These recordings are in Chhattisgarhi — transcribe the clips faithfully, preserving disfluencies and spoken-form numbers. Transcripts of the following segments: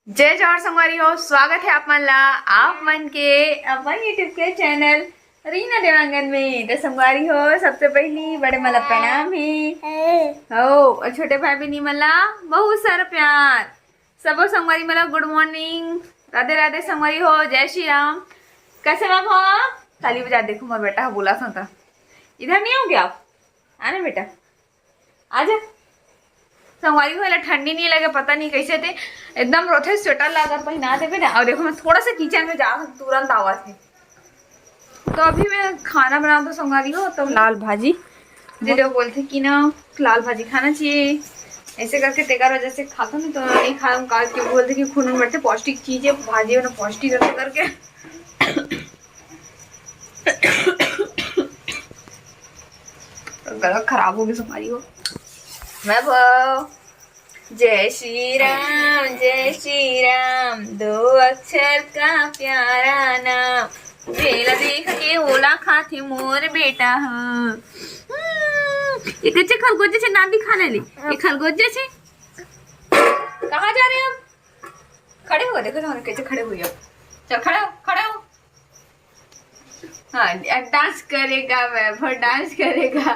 जय जोहार संगवारी हो, स्वागत है आप मन ला, आप मन के अपन YouTube के चैनल रीना देवांगन में। तो संगवारी हो, सबसे पहली बड़े मन ला प्रणाम हे हो, और छोटे भाई बहिनी मन ला बहुत सारा प्यार। सबो संगवारी मन ला गुड मॉर्निंग, राधे राधे संगवारी हो, जय श्री राम। कैसे बाबू? ताली बजा। देखो, मोर बेटा ह बोला था, इधर नहीं हो गया आप? आना बेटा, आजा। संगवारी हो, एला ठंडी नहीं लगे, पता नहीं कैसे थे, एकदम रोथे, स्वेटर ला अगर पहना देबे ना। और देखो, मैं थोड़ा सा किचन में जा, तुरंत आवाज है। तो अभी मैं खाना बना दो संगवारी हो, तो लाल भाजी, जे जो बोलते कि ना, लाल भाजी खाना चाहिए, ऐसे करके तेकर वजह से खाता नहीं तो नहीं खाऊं का, क्यों बोलते कि खून में बढ़ते पौष्टिक चीज है, भाजी में पौष्टिक रहते करके। गला खराब हो गया संगवारी हो। मैं वो जय श्री राम, जय श्री राम, दो अक्षर का प्यारा नाम, जेला देख के ओला खाथे मोर बेटा ह। हम्म, ये कच्चे खरगोश जैसे नाम भी खाने ले, ये खरगोश जैसे। कहाँ जा रहे हैं हम? खड़े हो, देखो तो कैसे खड़े हुए हो। चल खड़े हो, खड़े हो। हाँ, डांस करेगा वैभव, डांस करेगा,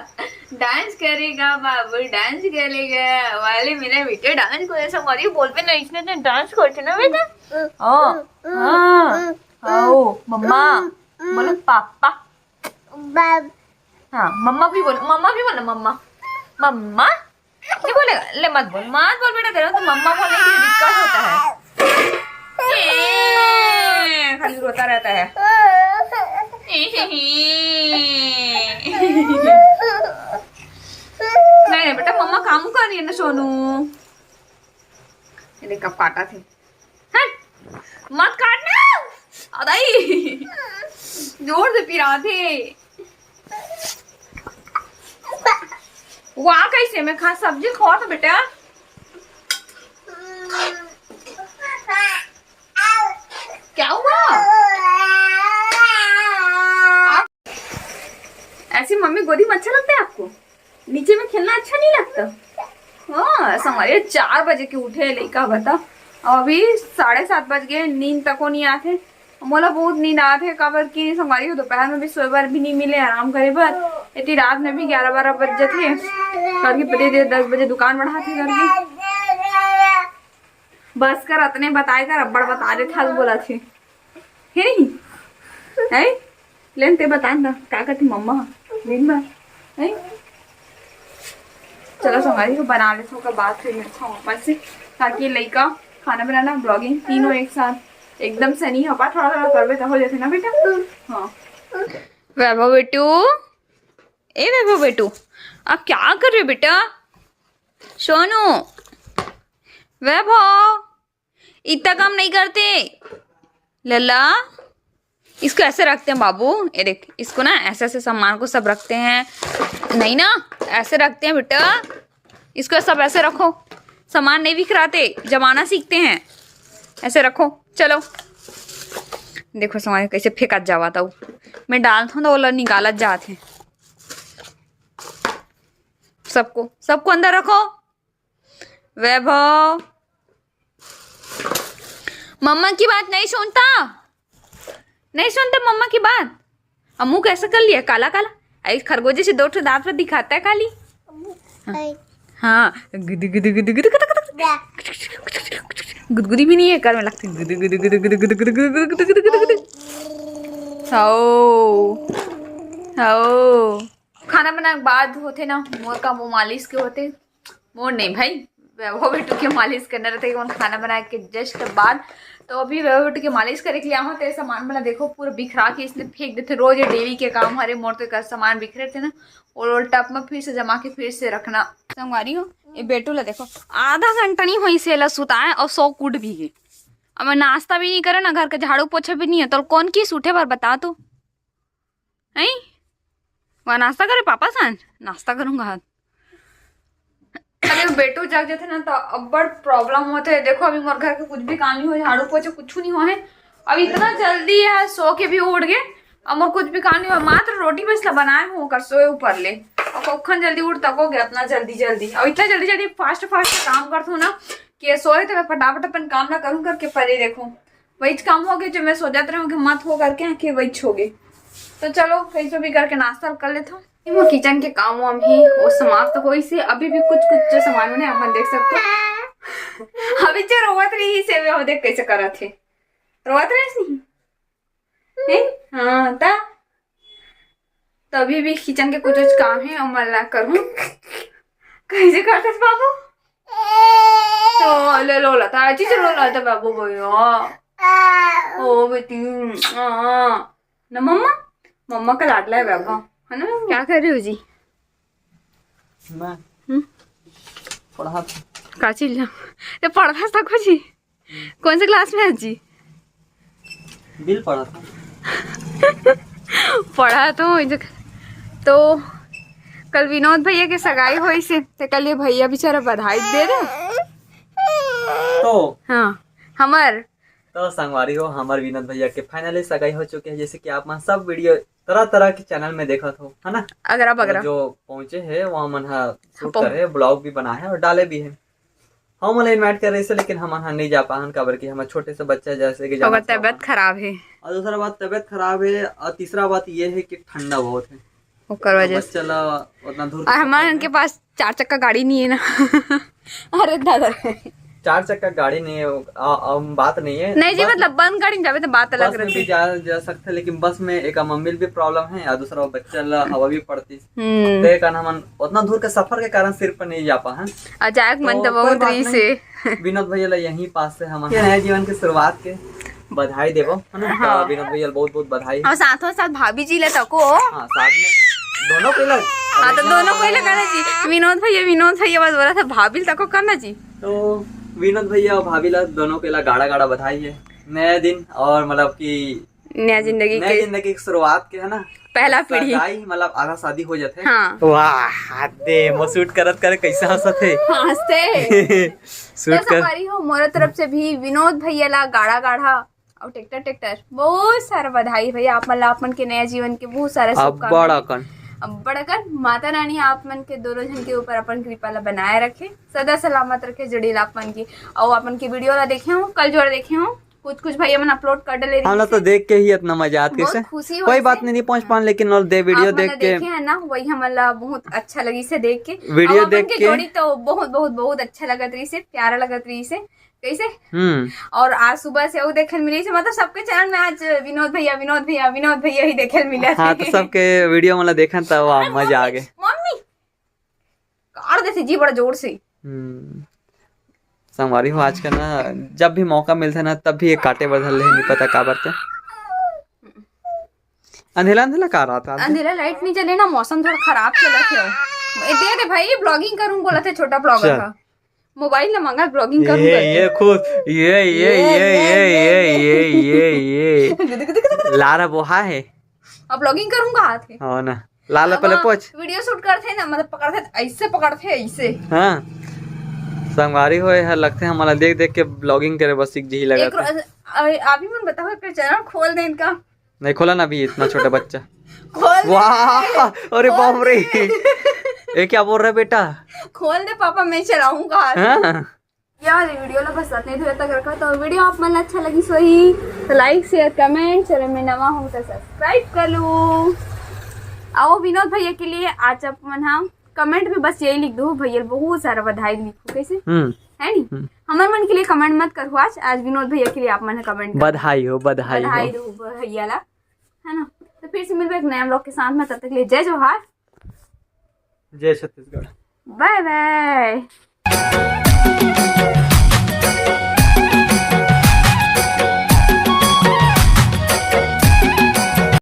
डांस करेगा बाबू, डांस करेगा। वाले मेरा बेटे डांस को ऐसा मरी बोल पे नहीं, इसने तो डांस करते ना बेटा। ओ, हाँ, आओ मम्मा, बोलो पापा। हाँ, मम्मा भी बोलो, मम्मा भी बोलो, मम्मा, मम्मा। नहीं बोलेगा, ले मत बोल, मत बोल बेटा, तेरा तो मम्मा बोलने की दिक्कत होता है। ए, खाली रोता रहता है। नहीं नहीं बेटा, मम्मा काम कर रही है ना सोनू। ये देख, कब काटा थे। हट, मत काटना। अदाई, जोर से पिराथे। वाह, कैसे मैं खा सब्जी खावा था बेटा। क्या हुआ? आप ऐसी मम्मी गोदी में अच्छा लगता है आपको? नीचे में खेलना अच्छा नहीं लगता? हाँ, संगवारी, चार बजे के उठे लइका, बता। अब अभी साढ़े सात बज गए, नींद तको नहीं आथे। मोला बहुत नींद आथे, काबर कि संगवारी हो, दोपहर में भी सोए बर भी नहीं मिले, आराम करे बर। इतनी रात में भी ग्यारह बारह बज जाथे, करके पति दे दस बजे दुकान बढ़ाथे करके। बस कर, अतने बताए कर, अब्बड़ बता देथे, बोला थे। हे नहीं? है? लेन ते बता ना, का करती मम्मा दिन भर? है? चलो संगवारी हो, बना लेथों, ओकर बाद फिर मिलथों वापस से, ताकि लइका खाना बनाना, ब्लॉगिंग, तीनों एक साथ एकदम से नहीं हो पा, थोड़ा थोड़ा करबे तो हो जाते ना बेटा। हाँ। वैभव बेटू, ए वैभव बेटू, आप क्या कर रहे हो बेटा? सोनू, वैभव, इतना काम नहीं करते लल्ला। इसको ऐसे रखते हैं बाबू, ये देख, इसको ना ऐसे ऐसे सामान को सब रखते हैं, नहीं ना, ऐसे रखते हैं बेटा, इसको सब ऐसे रखो, सामान नहीं बिखराते, जमाना सीखते हैं, ऐसे रखो। चलो देखो सामान कैसे फेंकत जावा था, मैं डालता हूँ तो वो लोग निकालत जाते हैं। सबको, सबको अंदर रखो। वैभव, मम्मा की बात नहीं सुनता, नहीं सुनता मम्मा की बात। अब मुंह कैसा कर लिया, काला काला, आई खरगोजे से दो ठो दांत पर दिखाता है खाली। हाँ, गुदु गुदु गुदु गुदु गुदु गुदु। गुदगुदी भी नहीं है, कर में लगती गुदु गुदु गुदु गुदु गुदु गुदु गुदु गुदु गुदु गुदु गुदु। हाओ, हाओ। खाना बनाए के बाद होथे ना, मोर का वो मालिश के होथे, मोर नहीं भाई, वैभव बेटू के मालिश करना रहता है खाना बनाए के जस्ट बाद। तो अभी वैभव बेटू के मालिश करे के लिए आहो, तो सामान बना देखो, पूरा बिखरा के इसने फेंक देते। रोज ये डेली के काम हरे मोर, तो एकर सामान बिखरे थे ना, ओल ओल टब में फिर से जमा के फिर से रखना। संगवारी हो, ये बेटू ला देखो, आधा घंटा नहीं होइस एला सुताए और सो उठ भी गए। अब मैं नाश्ता भी नहीं करे ना, घर का झाड़ू पोछा भी नहीं है, तो कौन किस उठे बर बता तो? हैं? वह नाश्ता करे पापा सांझ? नाश्ता करूंगा हाथ। अरे बेटू जाग जाते ना तो अब्बड़ प्रॉब्लम होते है। देखो अभी मोर घर के कुछ भी काम नहीं हो, झाड़ू पोछा कुछ नहीं हुआ है। अब इतना जल्दी है, सो के भी उठ गए। अब मोर कुछ भी काम नहीं हुआ, मात्र रोटी बस ला बनाए हूँ कर सोए ऊपर ले। और कखन जल्दी उठ तको गया इतना जल्दी जल्दी, और इतना जल्दी जल्दी फास्ट फास्ट काम करते हो ना, कि ये सोए तो मैं फटाफट अपन काम ला करूँ करके परे देखो, वही काम हो गया जो मैं सोचत रहूँ कि मत हो करके, आखिर वही हो गई। तो चलो, कैसे भी करके नाश्ता कर लेता हूँ। वो किचन के काम वाम ही वो समाप्त होइस हे। अभी भी कुछ कुछ जो सामान मन हे, आप मन देख सकते हो। अभी जो रोवत रही से, वो देख कैसे करत हे, रोवत रहे नहीं है। हाँ, ता तो अभी भी किचन के कुछ कुछ काम हे, ओमन ला करूँ। कैसे करत हे बाबू? तो ले लो लता, अच्छी से लो लता बाबू भैया। ओ बेटी, हाँ। ना मम्मा, मम्मा का लाडला है बाबा, है ना? क्या कर रहे हो जी? मैं हम्म? पढ़ा था। का चीज ला? ये पढ़ा था कुछ ही? कौन से क्लास में है जी? बिल पढ़ा था। पढ़ा तो, तो कल विनोद भैया के सगाई होइस हे, तो कल ये भैया बेचारा बधाई दे दे। तो हाँ, हमर तो संगवारी हो, हमर विनोद भैया के finally सगाई हो चुके हे, जैसे कि आप मन सब वीडियो तरह तरह के चैनल में देखत हो, है ना? अगरा बगरा। जो पहुंचे हे, वहाँ मन हा शूट पहुं- करे, ब्लॉग भी बनाए हे और डाले भी हे। हम मन इनवाइट करे रहिस हे, लेकिन हमन हा नहीं जा पाहन, काबर कि हमर छोटे से बच्चा जैसे कि ओकर जाना तबीयत खराब हे। और दूसरा बात तबीयत खराब हे, और तीसरा बात ये हे कि ठंडा बहुत हे, ओकर तो वजह से। बच्चा ला उतना दूर और के हमारे सफर उनके में पास चार चक्का गाड़ी नहीं है ना। अरे दादा, चार चक्का गाड़ी नहीं है, आ, आ, बात नहीं है। नहीं जी, बस, मतलब बंद गाड़ी में जावे तो बात अलग बस में रहती भी है। जा, जा सकते हैं, लेकिन बस में एक अम्मी भी प्रॉब्लम है और दूसरा बच्चा ला हवा भी पड़ती। हम्म। तो ये कारण हमन उतना दूर के सफर के कारण सिर पर नहीं जा पाए हैं। आ जाए के मन तो तो कोई बहुत बात रही नहीं। से। विनोद भैया ला यहीं पास से हमन नया जीवन के शुरुआत के बधाई देबो, है ना? हाँ। तो विनोद भैया ला बहुत बहुत बधाई। और साथों साथ भाभी जी ले तको। हाँ, साथ में दोनों को लग। हाँ, तो दोनों को ही लगाना जी। विनोद भैया, विनोद भैया बस बोला था, भाभी तको करना जी। तो विनोद भैया और भाभी ला दोनों के ला गाड़ा गाड़ा बधाई है। नया दिन और मतलब कि नया जिंदगी नया के जिंदगी की शुरुआत के, है ना? पहला पीढ़ी। सगाई, मतलब आधा शादी हो जाते। हाँ। वाह, हाथ दे, मो शूट करत करे कैसे हंसत है। हंसते। शूट तो कर। संगवारी हो, मोर तरफ से भी विनोद भैया ला गाड़ा गाड़ा और ट्रैक्टर ट्रैक्टर बहुत सारा बधाई भैया। आप मन ला, आप मन के नया जीवन के बहुत सारा अब्बड़ शुभकामनाएं। अकन। अब्बड़ अकन। माता रानी आप मन के दोनों झन के ऊपर अपन कृपा ला बनाए रखे, सदा सलामत रखे, जुड़ी ला आप मन की। और आप मन के वीडियो ला देखे हो, कल जोड़ देखे हो, कुछ कुछ भैया मन अपलोड कर डले हम लोग तो रहिस हे। देख के ही इतना मजा आत बहुत कैसे। खुशी कोई होइस बात हे। नहीं, नहीं पहुंच पान, लेकिन और दे वीडियो आप मन देख ला के। देखे हैं ना, वही हमन ला बहुत अच्छा लगिस हे देख के। वीडियो और अपन देख के के। जोड़ी तो बहुत बहुत बहुत अच्छा लगत रहिस हे, प्यारा लगत रहिस हे। कैसे? हम्म। और आज सुबह से वो देखे मिली से, मतलब सबके चैनल में आज विनोद भैया, विनोद भैया, विनोद भैया ही देखे मिला हाँ, थे। तो सबके वीडियो मतलब देखन त वाह, अरे मजा आ मम्मी, गए। मम्मी काट देथे जी बड़ा जोर से। हम्म। संगवारी हो, आज का ना जब भी मौका मिलथे ना, तब भी ये काटे बर धर ले, नहीं पता काबर ते। अंधेला अंधेला का रहा था आज? अंधेला लाइट नहीं चले ना, मौसम थोड़ा खराब चलत हे। ए, दे दे भाई, ब्लॉगिंग करूँ बोला थे, छोटा ब्लॉगर चल। था। मोबाइल ना मांगा, ब्लॉगिंग करूँ ये, करके। ये खुद, ये, ये, ये, ये, ये, ये, ये, ये, ये, ये। लारा बोहा है। अब ब्लॉगिंग करूँगा हाथ है। हो ना। लाला अब पहले हाँ, पोछ। वीडियो शूट करथे ना, मतलब पकड़थे, ऐसे पकड़थे, ऐसे। हाँ। संगवारी हो, यह लगथे हमला देख देख के ब्लॉगिंग करे बस सीख जही एक लगत हे। रो-, अ-, अभी मन बताओ, एक चैनल खोल दे इनका। नहीं खोला ना अभी, इतना छोटा बच्चा। खोल दे। वाह, अरे खोल बाप रे। दे। ये क्या बोल रहा है बेटा? खोल दे पापा, मैं चलाऊंगा। हाँ। ये वाली वीडियो ला बस इतने दूर तक रखा, तो वीडियो आप मन अच्छा लगिस होही तो लाइक, शेयर, कमेंट, चैनल में नवा हो तो सब्सक्राइब कर लो। आओ विनोद भैया के लिए आज आप मन हा कमेंट में बस यही लिख दो, भैया बहुत सारा बधाई लिखो, कैसे? हम्म। है नी? हम्म। हमर मन के लिए कमेंट मत करो आज, आज विनोद भैया के लिए आप मन कमेंट करो। बधाई हो, बधाई बधाई हो। दो भैया ला, है ना? तो फिर से मिलबे एक नया ब्लॉग के साथ में, तब तक के लिए जय जोहार। जय छत्तीसगढ़। बाय बाय।